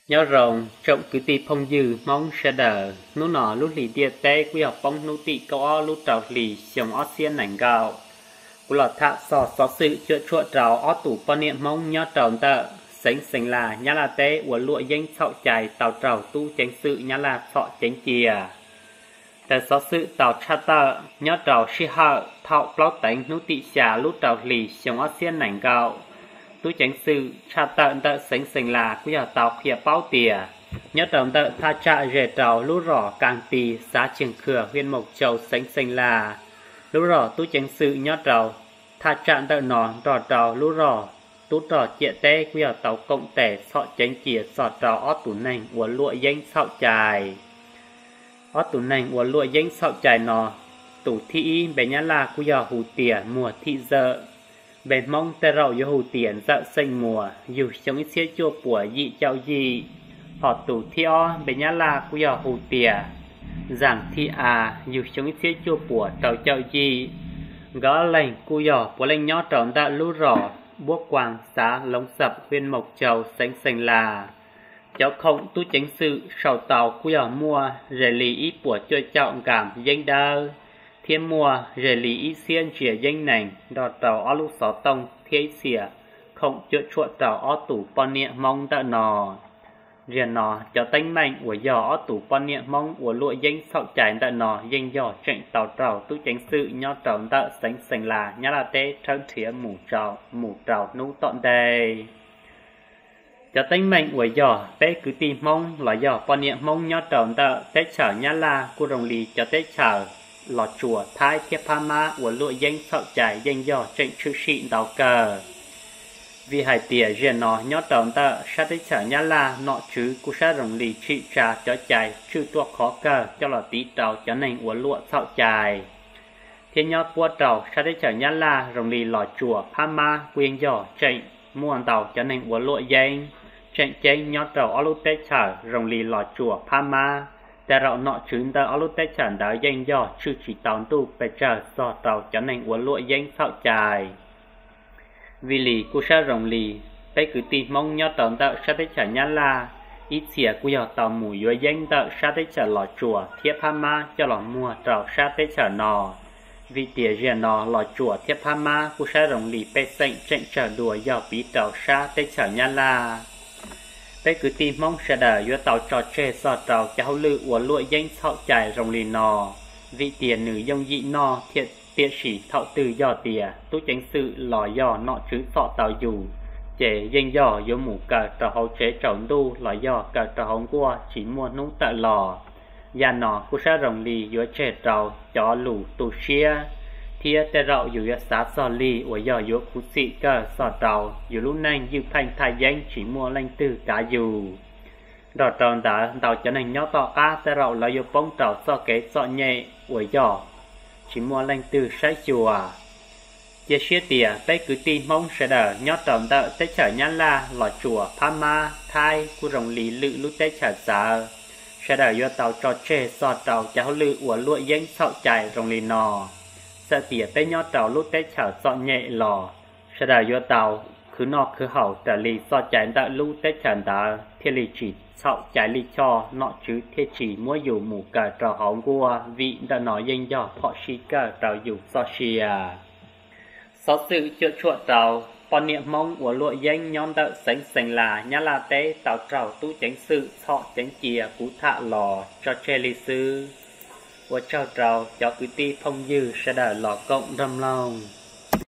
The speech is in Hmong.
Nyob zoo tsoom kwv tij phooj ywg Hmoob sawv daws, hnub no lub hlis ntiaj teb kuj yog poob hnub tim kaum ob lub rau hlis xyoo ob txhiab nees nkaum. Kuv los tham txog xov xwm cuam tshuam rau ob tug poj niam Hmoob nyob rau ntawm xeev Xees Las Nyab Laj teb uas luam yeeb txhaum cai tau raug tub ceev xwm Nyab Laj txhom ceev cia. Raws xov xwm tau tshaj tawm nyob rau sij hawm thaum plaub teev hnub tim xya lub rau hlis xyoo ob txhiab nees nkaum, tub ceev xwm tshaj tawm ntawm xeev Xees Las kuj yog tau qhia paub tias nyob rau ntawm thaj tsam ze rau lub zos Kaas Tis, xav Cheej Khwm, hwj Moos Tsau, xeev Xees Las, lub zos tub ceev xwm nyob rau thaj tsam ntawm no nrog rau lub zos tub rog ciam teb kuj yog tau koom tes txhom ceev cia txog rau ob tug neeg uas luam yeeb txhaum cai. Ob tug neeg uas luam yeeb txhaum cai no, tus thib ib npe Nyab Laj kuj yog hu tias Muag Thim Zawm, npe Hmoob tej zaum yuav hu tias Ntxawm Xeej Muas, yug xyoo ib txhiab cuaj puas yim caum yim. Hos tus thib ob npe Nyab Laj kuj yog hu tias Zag Thim A, yug xyoo ib txhiab cuaj puas rau caum yim. Nkawd ob leeg kuj yog puav leej nyob rau ntawm lub zos Npuab Kuaas, xav Loov Xab, hwj Moos Tsau, xeev Xees Las. Cov khoom tub ceev xwm sau tau kuj yog muaj ze li ib puas cuaj caum nkas yeeb dawb, thiab muaj ze li ib txhiab ntsia yeeb nees nrog rau ob lub xov tooj thiab ib txhia khoom cuam tshuam rau ob tug poj niam Hmoob ntawm no. Zaum no cov teeb meem uas yog ob tug poj niam Hmoob uas luam yeeb txhaum cai ntawm no yeej yog tseem tau raug tub ceev xwm nyob rau ntawm xeev Xees Las Nyab Laj teb rhawb nrhiav mus rau hnub tom ntej. Cov teeb meem uas yog peb kwv tij Hmoob los yog poj niam Hmoob nyob rau ntawm teb chaws Nyab Laj kuj zoo li cov teb chaws Los Tsuas, Thaib thiab Phab Mab uas luam yeeb txhaum cai yeej yog tseem tshwm sim ntau kawg. Vim hais tias zaum no nyob rau ntawm sab teb chaws Nyab Laj nom tswv kuj sab zoo li tsim tsa cov cai tswj tuaj qhov kawg coj los tiv rau cov neeg uas luam txhaum cai. Thiab nyob puab rau sab teb chaws Nyab Laj zoo li Los Tsuas, Phab Mab kuj yeej yog tseem muaj ntau cov neeg uas luam yeeb. Tseem ceeb nyob rau ob lub teb chaws zoo li Los Tsuas, Phab Mab, tej zaum nom tswv ntawm ob lub teb chaws ntawd yeej yog tswj tsis tau ntuj pes tsawg txog rau cov neeg uas luam yeeb txhaum cai. Vim li kuj sab zoo li peb kwv tij Hmoob nyob rau ntawm sab teb chaws Nyab Laj, ib txhia kuj yog tau mus yuav yeeb ntawm sab teb chaws Los Tsuas thiab Phab Mab coj los muag rau sab teb chaws no. Vim tias zaum no Los Tsuas thiab Phab Mab kuj sab zoo li pej xeem tseem tsawg dua yog piv rau sab teb chaws Nyab Laj. Peb kwv tij Hmoob sawv daws yuav tau tso tseg txog rau cov hauj lwm uas luam yeeb txhaum cai zoo li no, vim tias nws yooj yim noj thiab, tiam sis thaum twg yog tias tub ceev xwm los yog nom tswv txhom tau yus, ces yeej yog yuav mus kaw rau hauv tsev tsaus ntuj los yog kaw rau hauv nkuaj tsis muaj hnub tawm los. Yam no kuj sab zoo li yuav tseg rau cov lus tu siab, thiab tej zaum yus yuav xav txog li uas yog yuav khuv xim kawg txog rau yus lub neej ywj pheej thaj yeeb tsis muaj leej twg kav yus. Nrog rau ntawd ntau cov neeg nyob tom qab tej zaum lawv yuav poob rau txoj kev txom nyem uas yog tsis muaj leej twg saib xyuas. Cia siab tias peb kwv tij Hmoob sawv daws nyob rau ntawm teb chaws Nyab Laj, Los Tsuas, Phab Mab, Thaib kuj zoo li lwm lub teb chaws txawv, sawv daws yuav tau tso tseg txog rau cov hauj lwm uas luam yeeb txhaum cai zoo li no. Txawm tias peb nyob rau lub teb chaws txom nyem los sawv daws yuav tau khwv noj khwv haus raws li txoj cai ntawm lub teb chaws ntawd thiaj li tsis txhaum cai li choj, nom tswv thiaj tsis muab yus mus kaw rau hauv nkuaj, vim ntawm no yeej yog phom sij kawg rau yus txoj sia. Xov xwm cuam tshuam rau poj niam Hmoob uas luam yeeb nyob ntawm xeev Xees Las Nyab Laj teb tau raug tub ceev xwm txhom ceev cia kuv tham los tso tseg li xwb. Ua tsaug rau cov kwv tij phooj ywg sawv daws los koom nrog mloog.